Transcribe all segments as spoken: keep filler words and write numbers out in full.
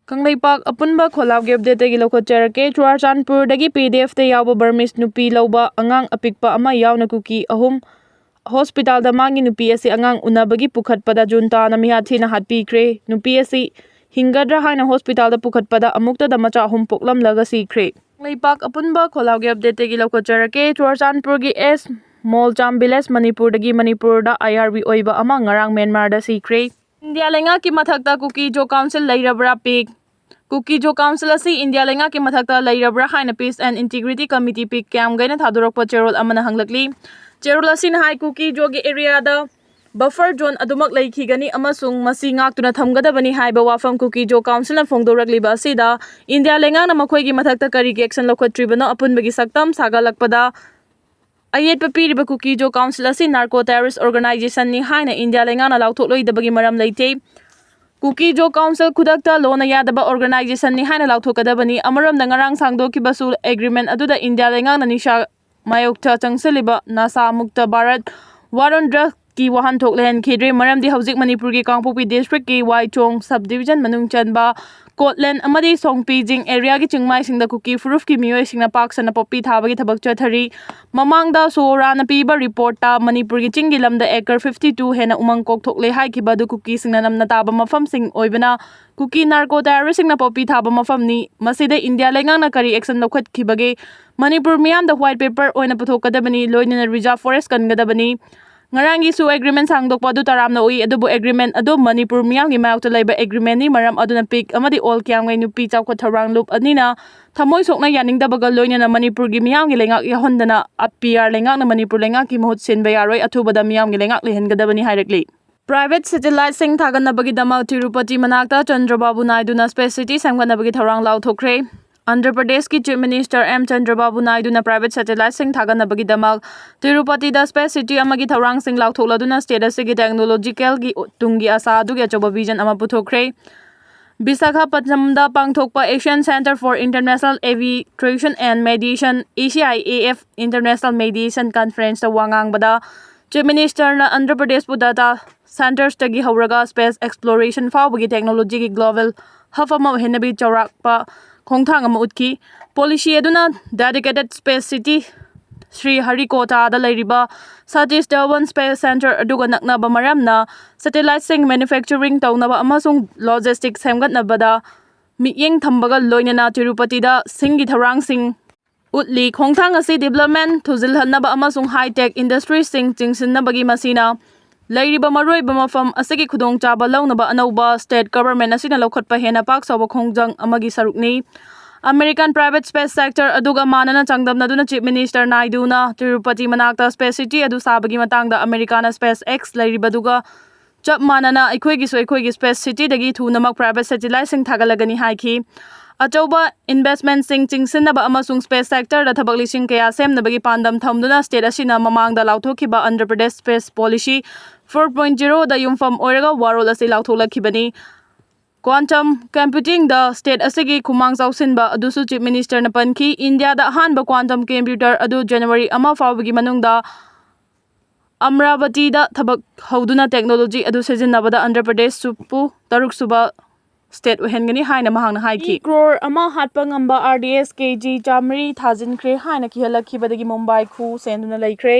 ꯀꯪꯂꯩꯄꯥꯛ ꯑꯄꯨꯟꯕ ꯈꯣꯜꯂꯥꯎꯒꯤ ꯑꯞꯗꯦꯠꯇꯒꯤ ꯂꯧꯈꯠꯆꯔꯛꯀꯦ꯫ ꯆꯨꯔꯥꯆꯥꯟꯄꯨꯔꯗꯒꯤ ꯄꯤ ꯗꯤ ꯑꯦꯐꯇ ꯌꯥꯎꯕ ꯕꯔꯃꯤꯁ ꯅꯨꯄꯤ ꯂꯧꯕ ꯑꯉꯥꯡ ꯑꯄꯤꯛꯄ ꯑꯃ ꯌꯥꯎꯅ ꯀꯨꯀꯤ ꯑꯍꯨꯝ ꯍꯣꯁꯄꯤꯇꯥꯜꯗ ꯃꯥꯡꯉꯤ꯫ ꯅꯨꯄꯤ ꯑꯁꯤ ꯑꯉꯥꯡ ꯎꯅꯕꯒꯤ ꯄꯨꯈꯠꯄꯗ ꯖꯨꯟꯇꯥꯅ ꯃꯤꯍꯥꯠ ꯊꯤꯅ ꯍꯥꯠꯄꯤꯈ꯭ꯔꯦ꯫ ꯅꯨꯄꯤ ꯑꯁꯤ ꯍꯤꯡꯒꯗ꯭ꯔꯥ ꯍꯥꯏꯅ ꯍꯣꯁꯄꯤꯇꯥꯜꯗ ꯄꯨꯈꯠꯄꯗ ꯑꯃꯨꯛꯇꯗ ꯃꯆꯥ ꯑꯍꯨꯝ ꯄꯣꯛꯂꯝꯂꯒ ꯁꯤꯈ꯭ꯔꯦ꯫ ꯀꯪꯂꯩꯄꯥꯛ ꯑꯄꯨꯟꯕ ꯈꯣꯜꯂꯥꯎꯒꯤ ꯑꯞꯗꯦꯠꯇꯒꯤ ꯂꯧꯈꯠꯆꯔꯛꯀꯦ꯫ ꯆꯨꯔꯥꯆꯥꯟꯄꯨꯔꯒꯤ ꯑꯦꯁ ꯃꯣꯜꯆꯥꯝ ꯚꯤꯂꯦꯖ, ꯃꯅꯤꯄꯨꯔꯗꯒꯤ, ꯃꯅꯤꯄꯨꯔꯗ ꯑꯥꯏ ꯑꯥꯔ ꯕꯤ ꯑꯣꯏꯕ ꯑꯃ ꯉꯔꯥꯡ ꯃ꯭ꯌꯥꯟꯃꯥꯔꯗ ꯁꯤꯈ꯭ꯔꯦ꯫ ꯏꯟꯗꯤꯌꯥ ꯂꯩꯉꯥꯛꯀꯤ ꯃꯊꯛꯇ ꯀꯨꯀꯤ ꯖꯣ ꯀꯥꯎꯟꯁꯤꯜ ꯂꯩꯔꯕ꯭ꯔꯥ ꯄꯤꯛ? ꯀꯨꯀꯤ ꯖꯣ ꯀꯥꯎꯟꯁꯤꯜ ꯑꯁꯤ ꯏꯟꯗꯤꯌꯥ ꯂꯩꯉꯥꯛꯀꯤ ꯃꯊꯛꯇ ꯂꯩꯔꯕ꯭ꯔꯥ ꯍꯥꯏꯅ Peace and Integrity Committee, ꯄꯤꯛ, ꯀ꯭ꯌꯥꯝꯒꯩꯅ ꯊꯥꯗꯣꯔꯛꯄ ꯆꯦꯔꯣꯜ ꯑꯃꯅ ꯍꯪꯂꯛꯂꯤ꯫ ꯆꯦꯔꯣꯜ ꯑꯁꯤꯅ ꯍꯥꯏ, ꯀꯨꯀꯤ ꯖꯣꯒꯤ ꯑꯦꯔꯤꯌꯥꯗ ꯕꯐꯔ ꯖꯣꯟ ꯑꯗꯨꯃꯛ ꯂꯩꯈꯤꯒꯅꯤ ꯑꯃꯁꯨꯡ ꯃꯁꯤ ꯉꯥꯛꯇꯨꯅ ꯊꯝꯒꯗꯕꯅꯤ ꯍꯥꯏꯕ ꯋꯥꯐꯝ ꯀꯨꯀꯤ ꯖꯣ ꯀꯥꯎꯟꯁꯤꯜꯅ ꯐꯣꯡꯗꯣꯔꯛꯂꯤꯕ ꯑꯁꯤꯗ ꯏꯟꯗꯤꯌꯥ ꯂꯩꯉꯥꯛꯅ ꯃꯈꯣꯏꯒꯤ ꯃꯊꯛꯇ ꯀꯔꯤꯒꯤ ꯑꯦꯛꯁꯟ ꯂꯧꯈꯠꯇ꯭ꯔꯤꯕꯅꯣ? ꯑꯄꯨꯟꯕꯒꯤ ꯁꯛꯇꯝ ꯁꯥꯒꯠꯂꯛꯄꯗ ꯑꯌꯦꯠꯄ ꯄꯤꯔꯤꯕ ꯀꯨꯀꯤ ꯖꯣ ꯀꯥꯎꯟꯁꯤꯜ ꯑꯁꯤ ꯅꯥꯔꯀꯣ ꯇꯦꯔꯣꯔꯤꯁ ꯑꯣꯔꯒꯅꯥꯏꯖꯦꯁꯟꯅꯤ ꯍꯥꯏꯅ ꯏꯟꯗꯤꯌꯥ ꯂꯩꯉꯥꯛꯅ ꯂꯥꯎꯊꯣꯛꯂꯣꯏꯗꯕꯒꯤ ꯃꯔꯝ ꯂꯩꯇꯦ꯫ ꯀꯨꯀꯤ ꯖꯣ ꯀꯥꯎꯟꯁꯤꯜ ꯈꯨꯗꯛꯇ ꯂꯣꯟꯅ ꯌꯥꯗꯕ ꯑꯣꯔꯒꯅꯥꯏꯖꯦꯁꯟꯅꯤ ꯍꯥꯏꯅ ꯂꯥꯎꯊꯣꯛꯀꯗꯕꯅꯤ꯫ ꯑꯃꯔꯣꯝꯗ, ꯉꯔꯥꯡ ꯁꯥꯡꯗꯣꯛꯈꯤꯕ ꯁꯨꯜ ꯑꯦꯒ꯭ꯔꯤꯃꯦꯟ ꯑꯗꯨꯗ ꯏꯟꯗꯤꯌꯥ ꯂꯩꯉꯥꯛꯅ ꯅꯤꯁꯥ ꯃꯥꯌꯣꯛꯇ ꯆꯪꯁꯤꯜꯂꯤꯕ Nasha Mukt Bharat, War on Drugs ꯀꯤ ꯋꯥꯍꯟꯊꯣꯛ ꯂꯩꯍꯟꯈꯤꯗ꯭ꯔꯦ, ꯃꯔꯝꯗꯤ ꯍꯧꯖꯤꯛ ꯃꯅꯤꯄꯨꯔꯒꯤ ꯀꯥꯡꯄꯣꯛꯄꯤ ꯗꯤꯁꯇ꯭ꯔꯤꯛꯀꯤ ꯋꯥꯏꯆꯣꯡ ꯁꯕ ꯗꯤꯕꯤꯖꯟ ꯃꯅꯨꯡ ꯆꯟꯕ ꯀꯣꯠꯂꯦꯟ ꯑꯃꯗꯤ ꯁꯣꯡꯄꯤ ꯖꯤꯡ ꯑꯦꯔꯤꯌꯥꯒꯤ ꯆꯤꯡꯃꯥꯏꯁꯤꯡꯗ ꯀꯨꯀꯤ ꯐꯨꯔꯨꯞꯀꯤ ꯃꯤꯑꯣꯏꯁꯤꯡꯅ ꯄꯥꯛ ꯁꯟꯅ ꯄꯣꯄꯤ ꯊꯥꯕꯒꯤ ꯊꯕꯛ ꯆꯠꯊꯔꯤ꯫ ꯃꯃꯥꯡꯗ ꯁꯣꯔꯥꯅ ꯄꯤꯕ ꯔꯤꯄꯣꯔꯠꯇ ꯃꯅꯤꯄꯨꯔꯒꯤ ꯆꯤꯡꯒꯤ ꯂꯝꯗ ꯑꯦꯀꯔ fifty two ꯍꯦꯟꯅ ꯎꯃꯪ ꯀꯣꯛꯊꯣꯛꯂꯦ ꯍꯥꯏꯈꯤꯕ ꯑꯗꯨ ꯀꯨꯀꯤꯁꯤꯡꯅ ꯅꯝꯅ ꯇꯥꯕ ꯃꯐꯝꯁꯤꯡ ꯑꯣꯏꯕꯅ ꯀꯨꯀꯤ ꯅꯥꯔꯀꯣ ꯇꯦꯔꯣꯔꯤꯁꯁꯤꯡꯅ ꯄꯣꯄꯤ ꯊꯥꯕ ꯃꯐꯝꯅꯤ꯫ ꯃꯁꯤꯗ ꯏꯟꯗꯤꯌꯥ ꯂꯩꯉꯥꯛꯅ ꯀꯔꯤ ꯑꯦꯛꯁꯟ ꯂꯧꯈꯠꯈꯤꯕꯒꯦ? ꯃꯅꯤꯄꯨꯔ ꯃꯤꯌꯥꯝꯗ ꯋꯥꯏꯠ ꯄꯦꯄꯔ ꯑꯣꯏꯅ ꯄꯨꯊꯣꯛꯀꯗꯕꯅꯤ, ꯂꯣꯏꯅꯅ ꯔꯤꯖꯥꯔꯚ ꯐꯣꯔꯦꯁ ꯀꯟꯒꯗꯕꯅꯤ꯫ ꯉꯔꯥꯡꯒꯤ ꯁꯨ ꯑꯦꯒ꯭ꯔꯤꯃꯦꯟ ꯁꯥꯡꯗꯣꯛꯄ ꯑꯗꯨ ꯇꯔꯥꯝꯅ ꯎꯏ, ꯑꯗꯨꯕꯨ ꯑꯦꯒ꯭ꯔꯤꯃꯦꯟ ꯑꯗꯨ ꯃꯅꯤꯄꯨꯔ ꯃꯤꯌꯥꯝꯒꯤ ꯃꯥꯌꯣꯛꯇ ꯂꯩꯕ ꯑꯦꯒ꯭ꯔꯤꯃꯦꯟꯅꯤ꯫ ꯃꯔꯝ ꯑꯗꯨꯅ ꯄꯤꯛ ꯑꯃꯗꯤ ꯑꯣꯜ ꯀ꯭ꯌꯥꯝꯒꯩ ꯅꯨꯄꯤ ꯆꯥꯎꯈꯠ ꯊꯧꯔꯥꯡ ꯂꯨꯞ ꯑꯅꯤꯅ ꯊꯃꯣꯏ ꯁꯣꯛꯅ ꯌꯥꯅꯤꯡꯗꯕꯒ ꯂꯣꯏꯅꯅ ꯃꯅꯤꯄꯨꯔꯒꯤ ꯃꯤꯌꯥꯝꯒꯤ ꯂꯩꯉꯥꯛ ꯌꯥꯎꯍꯟꯗꯅ ꯄꯤ ꯑꯥꯔ ꯂꯩꯉꯥꯛꯅ ꯃꯅꯤꯄꯨꯔ ꯂꯩꯉꯥꯛꯀꯤ ꯃꯍꯨꯠ ꯁꯤꯟꯕ ꯌꯥꯔꯣꯏ, ꯑꯊꯨꯕꯗ ꯃꯤꯌꯥꯝꯒꯤ ꯂꯩꯉꯥꯛ ꯂꯩꯍꯟꯒꯗꯕꯅꯤ ꯍꯥꯏꯔꯛꯂꯤ꯫ ꯄ꯭ꯔꯥꯏꯚꯦꯠ ꯁꯦꯇꯦꯂꯥꯏꯠꯁꯤꯡ ꯊꯥꯒꯠꯅꯕꯒꯤꯗꯃꯛ ꯇꯤꯔꯨꯄꯇꯤ ꯃꯅꯥꯛꯇ ꯆꯟꯗ꯭ꯔꯕꯥꯕꯨ ꯅꯥꯏꯗꯨꯅ ꯁ꯭ꯄꯦꯁ ꯁꯤꯇꯤ ꯁꯦꯝꯒꯠꯅꯕꯒꯤ ꯊꯧꯔꯥꯡ ꯂꯥꯎꯊꯣꯛꯈ꯭ꯔꯦ꯫ ꯑꯟꯙ꯭ꯔ ꯄ꯭ꯔꯗꯦꯁꯀꯤ ꯆꯤꯐ ꯃꯤꯅꯤꯁꯇꯔ ꯑꯦꯝ ꯆꯟꯗ꯭ꯔꯕꯥꯕꯨ ꯅꯥꯏꯗꯨꯅ ꯄ꯭ꯔꯥꯏꯚꯦꯠ ꯁꯦꯇꯦꯂꯥꯏꯠꯁꯤꯡ ꯊꯥꯒꯠꯅꯕꯒꯤꯗꯃꯛ ꯇꯤꯔꯨꯄꯇꯤꯗ ꯁ꯭ꯄꯦꯁ ꯁꯤꯇꯤ ꯑꯃꯒꯤ ꯊꯧꯔꯥꯡꯁꯤꯡ ꯂꯥꯎꯊꯣꯛꯂꯗꯨꯅ ꯁ꯭ꯇꯦꯠ ꯑꯁꯤꯒꯤ ꯇꯦꯛꯅꯣꯂꯣꯖꯤꯀꯦꯜꯒꯤ ꯇꯨꯡꯒꯤ ꯑꯥꯁꯥ ꯑꯗꯨꯒꯤ ꯑꯆꯧꯕ ꯚꯤꯖꯟ ꯑꯃ ꯄꯨꯊꯣꯛꯈ꯭ꯔꯦ꯫ ꯕꯤꯁꯥꯈꯥꯄꯠꯅꯝꯗ ꯄꯥꯡꯊꯣꯛꯄ Asian Centre for International Arbitration and Mediation, A C I A F International Mediation Conferenceꯇ ꯋꯥ ꯉꯥꯡꯕꯗ ꯆꯤꯐ ꯃꯤꯅꯤꯁꯇꯔꯅ ꯑꯟꯙ꯭ꯔ ꯄ꯭ꯔꯗꯦꯁꯄꯨ ꯗꯥꯇꯥ ꯁꯦꯟꯇꯔꯁꯇꯒꯤ ꯍꯧꯔꯒ ꯁ꯭ꯄꯦꯁ ꯑꯦꯛꯁꯄ꯭ꯂꯣꯔꯦꯁꯟ ꯐꯥꯎꯕꯒꯤ ꯇꯦꯛꯅꯣꯂꯣꯖꯤꯒꯤ ꯒ꯭ꯂꯣꯕꯦꯜ ꯍꯞ ꯑꯃ ꯑꯣꯏꯍꯟꯅꯕꯒꯤ ꯆꯥꯎꯔꯥꯛꯄ ꯈꯣꯡꯊꯥꯡ ꯑꯃ ꯎꯠꯈꯤ꯫ ꯄꯣꯂꯤꯁꯤ ꯑꯗꯨꯅ dedicated space city ꯁ꯭ꯔꯤ ꯍꯔꯤꯀꯣꯇꯥꯗ ꯂꯩꯔꯤꯕ ꯁꯇꯤꯁ ꯙꯋꯟ Space Centre ꯑꯗꯨꯒ ꯅꯛꯅꯕ ꯃꯔꯝꯅ satelliteꯁꯤꯡ manufacturing ꯇꯧꯅꯕ ꯑꯃꯁꯨꯡ logistics ꯁꯦꯝꯒꯠꯅꯕꯗ ꯃꯤꯠꯌꯦꯡ ꯊꯝꯕꯒ ꯂꯣꯏꯅꯅ ꯇꯤꯔꯨꯄꯇꯤꯗ ꯁꯤꯡꯒꯤ ꯊꯧꯔꯥꯡꯁꯤꯡ ꯎꯠꯂꯤ꯫ ꯈꯣꯡꯊꯥꯡ ꯑꯁꯤ development ꯊꯨꯖꯤꯜꯍꯟꯅꯕ ꯑꯃꯁꯨꯡ high-tech industryꯁꯤꯡ ꯆꯤꯡꯁꯤꯟꯅꯕꯒꯤ ꯃꯁꯤꯅ ꯂꯩꯔꯤꯕ ꯃꯔꯨꯑꯣꯏꯕ ꯃꯐꯝ ꯑꯁꯤꯒꯤ ꯈꯨꯗꯣꯡꯆꯥꯕ ꯂꯧꯅꯕ ꯑꯅꯧꯕ state government ꯑꯁꯤꯅ ꯂꯧꯈꯠꯄ ꯍꯦꯟꯅ ꯄꯥꯛ ꯆꯥꯎꯕ ꯈꯣꯡꯖꯪ ꯑꯃꯒꯤ ꯁꯔꯨꯛꯅꯤ꯫ American private space sector ꯑꯗꯨꯒ ꯃꯥꯟꯅꯅ ꯆꯥꯡꯗꯝꯅꯗꯨꯅ Chief Minister ꯅꯥꯏꯗꯨꯅ ꯇꯤꯔꯨꯄꯇꯤ ꯃꯅꯥꯛꯇ space city ꯑꯗꯨ ꯁꯥꯕꯒꯤ ꯃꯇꯥꯡꯗ ꯑꯃꯦꯔꯤꯀꯥꯅ SpaceX ꯂꯩꯔꯤꯕꯗꯨꯒ ꯆꯞ ꯃꯥꯟꯅꯅ ꯑꯩꯈꯣꯏꯒꯤꯁꯨ ꯑꯩꯈꯣꯏꯒꯤ space cityꯗꯒꯤ ꯊꯨꯅꯃꯛ private satelliteꯁꯤꯡ ꯊꯥꯒꯠꯂꯒꯅꯤ ꯍꯥꯏꯈꯤ꯫ ꯑꯆꯧꯕ investmentꯁꯤꯡ ꯆꯤꯡꯁꯤꯟꯅꯕ ꯑꯃꯁꯨꯡ space sectorꯗ ꯊꯕꯛ ꯂꯤꯁꯤꯡ ꯀꯌꯥ ꯁꯦꯝꯅꯕꯒꯤ ꯄꯥꯟꯗꯝ ꯊꯝꯗꯨꯅ state ꯑꯁꯤꯅ ꯃꯃꯥꯡꯗ ꯂꯥꯎꯊꯣꯛꯈꯤꯕ Andhra Pradesh Space Policy four point zeroꯗ ꯌꯨꯝꯐꯝ ꯑꯣꯏꯔꯒ ꯋꯥꯔꯣꯜ ꯑꯁꯤ ꯂꯥꯎꯊꯣꯛꯂꯛꯈꯤꯕꯅꯤ꯫ Quantum computingꯗ state ꯑꯁꯤꯒꯤ ꯈꯨꯃꯥꯡ ꯆꯥꯎꯁꯤꯟꯕ ꯑꯗꯨꯁꯨ Chief Ministerꯅ ꯄꯟꯈꯤ꯫ ꯏꯟꯗꯤꯌꯥꯗ ꯑꯍꯥꯟꯕ quantum computer ꯑꯗꯨ January ꯑꯃ ꯐꯥꯎꯕꯒꯤ ꯃꯅꯨꯡꯗ ꯑꯃꯔꯥꯕꯇꯤꯗ ꯊꯕꯛ ꯍꯧꯗꯨꯅ technology ꯑꯗꯨ ꯁꯤꯖꯤꯟꯅꯕꯗ Andhra Pradesh ꯁꯨꯞꯄꯨ ꯇꯔꯨꯛ ꯁꯨꯕ state ꯑꯣꯏꯍꯟꯒꯅꯤ ꯍꯥꯏꯅ ꯃꯍꯥꯛꯅ ꯍꯥꯏꯈꯤ꯫ ꯀ꯭ꯔꯣꯔ ꯑꯃ ꯍꯥꯠꯄ ꯉꯝꯕ R D X K G ꯆꯥꯃꯔꯤ ꯊꯥꯖꯤꯟꯈ꯭ꯔꯦ ꯍꯥꯏꯅ ꯀꯤꯍꯜꯂꯛꯈꯤꯕꯗꯒꯤ ꯃꯨꯝꯕꯥꯏ ꯈꯨ ꯁꯦꯟꯗꯨꯅ ꯂꯩꯈ꯭ꯔꯦ꯫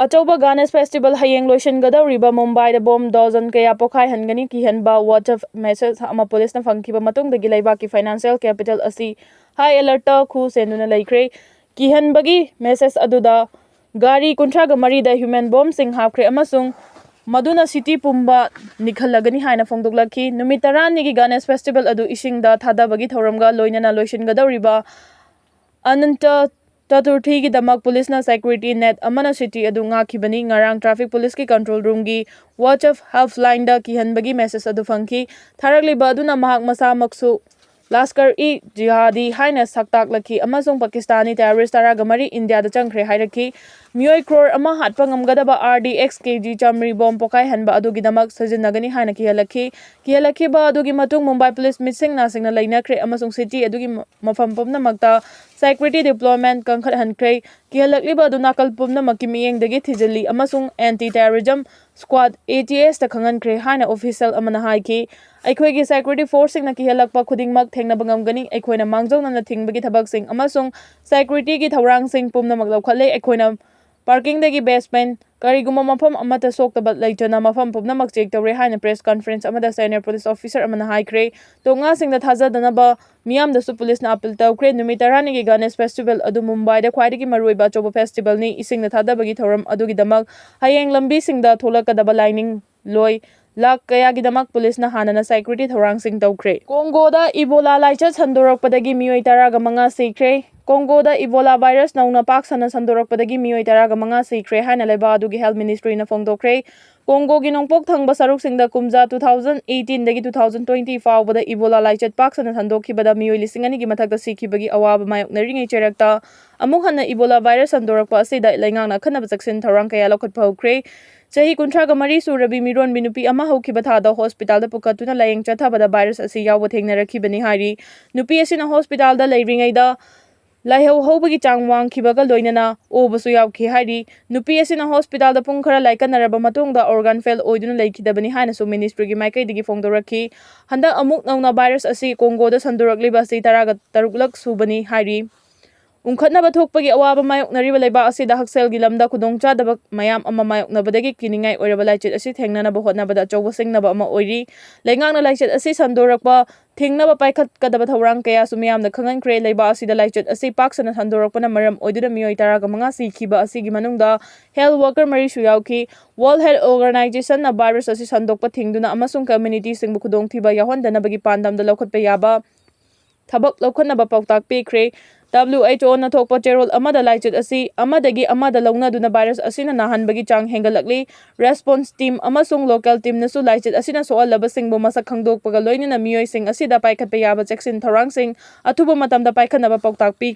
ꯑꯆꯧꯕ Ganesh Festival ꯍꯌꯦꯡ ꯂꯣꯏꯁꯤꯟꯒꯗꯧꯔꯤꯕ ꯃꯨꯝꯕꯥꯏꯗ bomb dozen ꯀꯌꯥ ꯄꯣꯈꯥꯏꯍꯟꯒꯅꯤ ꯀꯤꯍꯟꯕ WhatsApp message ꯑꯃ ꯄꯨꯂꯤꯁꯅ ꯐꯪꯈꯤꯕ ꯃꯇꯨꯡꯗꯒꯤ ꯂꯩꯕꯥꯛꯀꯤ financial capital ꯑꯁꯤ high alertꯇ ꯈꯨ ꯁꯦꯟꯗꯨꯅ ꯂꯩꯈ꯭ꯔꯦ꯫ ꯀꯤꯍꯟꯕꯒꯤ message ꯑꯗꯨꯗ ꯒꯥꯔꯤ ꯀꯨꯟꯊ꯭ꯔꯥꯒ ꯃꯔꯤꯗ human bombꯁꯤꯡ ꯍꯥꯞꯈ꯭ꯔꯦ ꯑꯃꯁꯨꯡ ꯃꯗꯨꯅ city ꯄꯨꯝꯕ ꯅꯤꯛꯍꯜꯂꯒꯅꯤ ꯍꯥꯏꯅ ꯐꯣꯡꯗꯣꯛꯂꯛꯈꯤ꯫ ꯅꯨꯃꯤꯠ ꯇꯔꯥꯅꯤꯒꯤ Ganesh Festival ꯑꯗꯨ ꯏꯁꯤꯡꯗ ꯊꯥꯗꯕꯒꯤ ꯊꯧꯔꯝꯒ ꯂꯣꯏꯅꯅ ꯂꯣꯏꯁꯤꯟꯒꯗꯧꯔꯤꯕ ꯑꯅꯟꯇ ꯆꯇꯨꯔꯊꯤꯒꯤꯗꯃꯛ ꯄꯨꯂꯤꯁꯅ security net ꯑꯃꯅ city ꯑꯗꯨ ꯉꯥꯛꯈꯤꯕꯅꯤ꯫ ꯉꯔꯥꯡ traffic ꯄꯨꯂꯤꯁꯀꯤ control roomꯒꯤ WhatsApp helplineꯗ ꯀꯤꯍꯟꯕꯒꯤ message ꯑꯗꯨ ꯐꯪꯈꯤ꯫ ꯊꯥꯔꯛꯂꯤꯕ ꯑꯗꯨꯅ ꯃꯍꯥꯛ ꯃꯁꯥꯃꯛꯁꯨ ꯂꯥꯁꯀꯔ-ꯏ-ꯖꯤꯍꯥꯗꯤ ꯍꯥꯏꯅ ꯁꯛꯇꯥꯛꯂꯛꯈꯤ ꯑꯃꯁꯨꯡ ꯄꯥꯀꯤꯁꯇꯥꯅꯤ terrorist ꯇꯔꯥꯒ ꯃꯔꯤ ꯏꯟꯗꯤꯌꯥꯗ ꯆꯪꯈ꯭ꯔꯦ ꯍꯥꯏꯔꯛꯈꯤ꯫ ꯃꯤꯑꯣꯏ ꯀ꯭ꯔꯣꯔ ꯑꯃ ꯍꯥꯠꯄ ꯉꯝꯒꯗꯕ R D X K G ꯆꯥꯃꯔꯤ bomb ꯄꯣꯈꯥꯏꯍꯟꯕ ꯑꯗꯨꯒꯤꯗꯃꯛ ꯁꯤꯖꯤꯟꯅꯒꯅꯤ ꯍꯥꯏꯅ ꯀꯤꯍꯜꯂꯛꯈꯤ꯫ ꯀꯤꯍꯜꯂꯛꯈꯤꯕ ꯑꯗꯨꯒꯤ ꯃꯇꯨꯡ ꯃꯨꯝꯕꯥꯏ ꯄꯨꯂꯤꯁ ꯃꯤꯠꯁꯤꯡ ꯅꯥꯁꯤꯡꯅ ꯂꯩꯅꯈ꯭ꯔꯦ ꯑꯃꯁꯨꯡ city ꯑꯗꯨꯒꯤ ꯃ-, ꯃꯐꯝ ꯄꯨꯝꯅꯃꯛꯇ security deployment ꯀꯟꯈꯠꯍꯟꯈ꯭ꯔꯦ꯫ ꯀꯤꯍꯜꯂꯛꯂꯤꯕ ꯑꯗꯨ ꯅꯥꯀꯜ ꯄꯨꯝꯅꯃꯛꯀꯤ ꯃꯤꯠꯌꯦꯡꯗꯒꯤ ꯊꯤꯖꯤꯜꯂꯤ ꯑꯃꯁꯨꯡ anti terrorism squad, A T S ꯇ ꯈꯪꯍꯟꯈ꯭ꯔꯦ ꯍꯥꯏꯅ official ꯑꯃꯅ ꯍꯥꯏꯈꯤ꯫ ꯑꯩꯈꯣꯏꯒꯤ ꯁꯦꯀ꯭ꯌꯨꯔꯤꯇꯤ ꯐꯣꯔꯁꯁꯤꯡꯅ ꯀꯤꯍꯜꯂꯛꯄ ꯈꯨꯗꯤꯡꯃꯛ ꯊꯦꯡꯅꯕ ꯉꯝꯒꯅꯤ꯫ ꯑꯩꯈꯣꯏꯅ ꯃꯥꯡꯖꯧꯅꯅ ꯊꯤꯡꯕꯒꯤ ꯊꯕꯛꯁꯤꯡ ꯑꯃꯁꯨꯡ ꯁꯦꯀ꯭ꯌꯨꯔꯤꯇꯤꯒꯤ ꯊꯧꯔꯥꯡꯁꯤꯡ ꯄꯨꯝꯅꯃꯛ ꯂꯧꯈꯠꯂꯦ꯫ ꯑꯩꯈꯣꯏꯅ ꯄꯥꯔꯀꯤꯡꯗꯒꯤ ꯕꯦꯁꯃꯦꯟ, ꯀꯔꯤꯒꯨꯝꯕ ꯃꯐꯝ ꯑꯃꯠꯇ ꯁꯣꯛꯇꯕ ꯂꯩꯇꯅ ꯃꯐꯝ ꯄꯨꯝꯅꯃꯛ ꯆꯦꯛ ꯇꯧꯔꯦ ꯍꯥꯏꯅ ꯄ꯭ꯔꯦꯁ ꯀꯟꯐꯔꯦꯟꯁ ꯑꯃꯗ ꯁꯦꯅꯤꯌꯔ ꯄꯨꯂꯤꯁ ꯑꯣꯐꯤꯁꯔ ꯑꯃꯅ ꯍꯥꯏꯈ꯭ꯔꯦ꯫ ꯇꯣꯉꯥꯁꯤꯡꯗ ꯊꯥꯖꯗꯅꯕ ꯃꯤꯌꯥꯝꯗꯁꯨ ꯄꯨꯂꯤꯁꯅ ꯑꯄꯤꯜ ꯇꯧꯈ꯭ꯔꯦ꯫ ꯅꯨꯃꯤꯠ ꯇꯔꯥꯅꯤꯒꯤ ꯒꯅꯦꯁ ꯐꯦꯁꯇꯤꯚꯦꯜ ꯑꯗꯨ ꯃꯨꯝꯕꯥꯏꯗ ꯈ꯭ꯋꯥꯏꯗꯒꯤ ꯃꯔꯨꯑꯣꯏꯕ ꯑꯆꯧꯕ ꯐꯦꯁꯇꯤꯚꯦꯜꯅꯤ꯫ ꯏꯁꯤꯡꯗ ꯊꯥꯗꯕꯒꯤ ꯊꯧꯔꯝ ꯑꯗꯨꯒꯤꯗꯃꯛ ꯍꯌꯦꯡ ꯂꯝꯕꯤꯁꯤꯡꯗ ꯊꯣꯛꯂꯛꯀꯗꯕ ꯂꯥꯏꯅꯤꯡ ꯂꯣꯏ ꯂꯥꯈ ꯀꯌꯥꯒꯤꯗꯃꯛ ꯄꯨꯂꯤꯁꯅ ꯍꯥꯟꯅꯅ ꯁꯦꯀ꯭ꯌꯨꯔꯤꯇꯤ ꯊꯧꯔꯥꯡꯁꯤꯡ ꯇꯧꯈ꯭ꯔꯦ꯫ ꯀꯣꯡꯒꯣꯗ ꯏꯕꯣꯂꯥ ꯂꯥꯏꯆꯠ ꯁꯟꯗꯣꯔꯛꯄꯗꯒꯤ ꯃꯤꯑꯣꯏ ꯇꯔꯥꯒ ꯃꯉꯥ ꯁꯤꯈ꯭ꯔꯦ꯫ ꯀꯣꯡꯒꯣꯗ ꯏꯕꯣꯂꯥ ꯚꯥꯏꯔꯁ ꯅꯧꯅ ꯄꯥꯛ ꯁꯟꯅ ꯁꯟꯗꯣꯔꯛꯄꯗꯒꯤ ꯃꯤꯑꯣꯏ ꯇꯔꯥꯒ ꯃꯉꯥ ꯁꯤꯈ꯭ꯔꯦ ꯍꯥꯏꯅ ꯂꯩꯕꯥꯛ ꯑꯗꯨꯒꯤ ꯍꯦꯜꯊ ꯃꯤꯅꯤꯁꯇ꯭ꯔꯤꯅ ꯐꯣꯡꯗꯣꯛꯈ꯭ꯔꯦ꯫ ꯀꯣꯡꯒꯣꯒꯤ ꯅꯣꯡꯄꯣꯛ ꯊꯪꯕ ꯁꯔꯨꯛꯁꯤꯡꯗ ꯀꯨꯝꯖꯥ two thousand eighteen ꯗꯒꯤ two thousand twenty ꯐꯥꯎꯕꯗ ꯏꯕꯣꯂꯥ ꯂꯥꯏꯆꯠ ꯄꯥꯛ ꯁꯟꯅ ꯁꯟꯗꯣꯛꯈꯤꯕꯗ ꯃꯤꯑꯣꯏ ꯂꯤꯁꯤꯡ ꯑꯅꯤꯒꯤ ꯃꯊꯛꯇ ꯁꯤꯈꯤꯕꯒꯤ ꯑꯋꯥꯕ ꯃꯥꯌꯣꯛꯅꯔꯤꯉꯩ ꯆꯩꯔꯛꯇ ꯑꯃꯨꯛ ꯍꯟꯅ ꯏꯕꯣꯂꯥ ꯚꯥꯏꯔꯁ ꯁꯟꯗꯣꯔꯛꯄ ꯑꯁꯤꯗ ꯂꯩꯉꯥꯛꯅ ꯑꯈꯟꯅꯕ ꯆꯦꯛꯁꯤꯟ ꯊꯧꯔꯥꯡ ꯀꯌꯥ ꯂꯧꯈꯠꯄ ꯍꯧꯈ꯭ꯔꯦ꯫ ꯆꯍꯤ ꯀꯨꯟꯊ꯭ꯔꯥꯒ ꯃꯔꯤ ꯁꯨꯔꯕꯤ ꯃꯤꯔꯣꯟꯕꯤ ꯅꯨꯄꯤ ꯑꯃ ꯍꯧꯈꯤꯕ ꯊꯥꯗ ꯍꯣꯁꯄꯤꯇꯥꯜꯗ ꯄꯨꯈꯠꯇꯨꯅ ꯂꯥꯌꯦꯡ ꯆꯠꯊꯕꯗ ꯚꯥꯏꯔꯁ ꯑꯁꯤ ꯌꯥꯎꯕ ꯊꯦꯡꯅꯔꯛꯈꯤꯕꯅꯤ ꯍꯥꯏꯔꯤ꯫ ꯅꯨꯄꯤ ꯑꯁꯤꯅ ꯍꯣꯁꯄꯤꯇꯥꯜꯗ ꯂꯩꯔꯤꯉꯩꯗ ꯂꯥꯏꯍꯧ ꯍꯧꯕꯒꯤ ꯆꯥꯡ ꯋꯥꯡꯈꯤꯕꯒ ꯂꯣꯏꯅꯅ ꯑꯣꯕꯁꯨ ꯌꯥꯎꯈꯤ ꯍꯥꯏꯔꯤ꯫ ꯅꯨꯄꯤ ꯑꯁꯤꯅ ꯍꯣꯁꯄꯤꯇꯥꯜꯗ ꯄꯨꯡ ꯈꯔ ꯂꯥꯏꯀꯠꯅꯔꯕ ꯃꯇꯨꯡꯗ ꯑꯣꯔꯒꯥꯟ ꯐꯦꯜ ꯑꯣꯏꯗꯨꯅ ꯂꯩꯈꯤꯗꯕꯅꯤ ꯍꯥꯏꯅꯁꯨ ꯃꯤꯅꯤꯁꯇ꯭ꯔꯤꯒꯤ ꯃꯥꯏꯀꯩꯗꯒꯤ ꯐꯣꯡꯗꯣꯔꯛꯈꯤ꯫ ꯍꯟꯗꯛ ꯑꯃꯨꯛ ꯅꯧꯅ ꯚꯥꯏꯔꯁ ꯑꯁꯤ ꯀꯣꯡꯒꯣꯗ ꯁꯟꯗꯣꯔꯛꯂꯤꯕ ꯑꯁꯤ ꯇꯔꯥꯒ ꯇꯔꯨꯛꯂꯛ ꯁꯨꯕꯅꯤ ꯍꯥꯏꯔꯤ꯫ ꯎꯪꯈꯠꯅꯕ ꯊꯣꯛꯄꯒꯤ ꯑꯋꯥꯕ ꯃꯥꯌꯣꯛꯅꯔꯤꯕ ꯂꯩꯕꯥꯛ ꯑꯁꯤꯗ ꯍꯛꯁꯦꯜꯒꯤ ꯂꯝꯗ ꯈꯨꯗꯣꯡꯆꯥꯗꯕ ꯃꯌꯥꯝ ꯑꯃ ꯃꯥꯌꯣꯛꯅꯕꯗꯒꯤ ꯀꯤꯅꯤꯡꯉꯥꯏ ꯑꯣꯏꯔꯕ ꯂꯥꯏꯆꯠ ꯑꯁꯤ ꯊꯦꯡꯅꯅꯕ ꯍꯣꯠꯅꯕꯗ ꯑꯆꯧꯕ ꯁꯤꯡꯅꯕ ꯑꯃ ꯑꯣꯏꯔꯤ꯫ ꯂꯩꯉꯥꯛꯅ ꯂꯥꯏꯆꯠ ꯑꯁꯤ ꯁꯟꯗꯣꯔꯛꯄ ꯊꯤꯡꯅꯕ ꯄꯥꯏꯈꯠꯀꯗꯕ ꯊꯧꯔꯥꯡ ꯀꯌꯥꯁꯨ ꯃꯤꯌꯥꯝꯗ ꯈꯪꯍꯟꯈ꯭ꯔꯦ꯫ ꯂꯩꯕꯥꯛ ꯑꯁꯤꯗ ꯂꯥꯏꯆꯠ ꯑꯁꯤ ꯄꯥꯛ ꯁꯟꯅ ꯁꯟꯗꯣꯔꯛꯄꯅ ꯃꯔꯝ ꯑꯣꯏꯗꯨꯅ ꯃꯤꯑꯣꯏ ꯇꯔꯥꯒ ꯃꯉꯥ ꯁꯤꯈꯤꯕ ꯑꯁꯤꯒꯤ ꯃꯅꯨꯡꯗ ꯍꯦꯜꯊ ꯋꯥꯔꯀꯔ ꯃꯔꯤꯁꯨ ꯌꯥꯎꯈꯤ꯫ ꯋꯥꯔꯜꯗ ꯍꯦꯜꯊ ꯑꯣꯔꯒꯅꯥꯏꯖꯦꯁꯟꯅ ꯚꯥꯏꯔꯁ ꯑꯁꯤ ꯁꯟꯗꯣꯛꯄ ꯊꯤꯡꯗꯨꯅ ꯑꯃꯁꯨꯡ ꯀꯝꯃ꯭ꯌꯨꯅꯤꯇꯤꯁꯤꯡꯕꯨ ꯈꯨꯗꯣꯡꯊꯤꯕ ꯌꯥꯎꯍꯟꯗꯅꯕꯒꯤ ꯄꯥꯟꯗꯝꯗ ꯂꯧꯈꯠꯄ ꯌꯥꯕ ꯊꯕꯛ ꯂꯧꯈꯠꯅꯕ ꯄꯥꯎꯇꯥꯛ ꯄꯤꯈ꯭ꯔꯦ꯫ W H O ꯅ ꯊꯣꯛꯄ ꯆꯦꯔꯣꯜ ꯑꯃꯗ ꯂꯥꯏꯆꯠ ꯑꯁꯤ ꯑꯃꯗꯒꯤ ꯑꯃꯗ ꯂꯧꯅꯗꯨꯅ ꯚꯥꯏꯔꯁ ꯑꯁꯤꯅ ꯅꯥꯍꯟꯕꯒꯤ ꯆꯥꯡ ꯍꯦꯟꯒꯠꯂꯛꯂꯤ꯫ ꯔꯦꯁꯄꯣꯟꯁ ꯇꯤꯝ ꯑꯃꯁꯨꯡ ꯂꯣꯀꯦꯜ ꯇꯤꯝꯅꯁꯨ ꯂꯥꯏꯆꯠ ꯑꯁꯤꯅ ꯁꯣꯛꯍꯜꯂꯕꯁꯤꯡꯕꯨ ꯃꯁꯛ ꯈꯪꯗꯣꯛꯄꯒ ꯂꯣꯏꯅꯅ ꯃꯤꯑꯣꯏꯁꯤꯡ ꯑꯁꯤꯗ ꯄꯥꯏꯈꯠꯄ ꯌꯥꯕ ꯆꯦꯛꯁꯤꯟ ꯊꯧꯔꯥꯡꯁꯤꯡ ꯑꯊꯨꯕ ꯃꯇꯝꯗ ꯄꯥꯏꯈꯠꯅꯕ ꯄꯥꯎꯇꯥꯛ ꯄꯤ꯫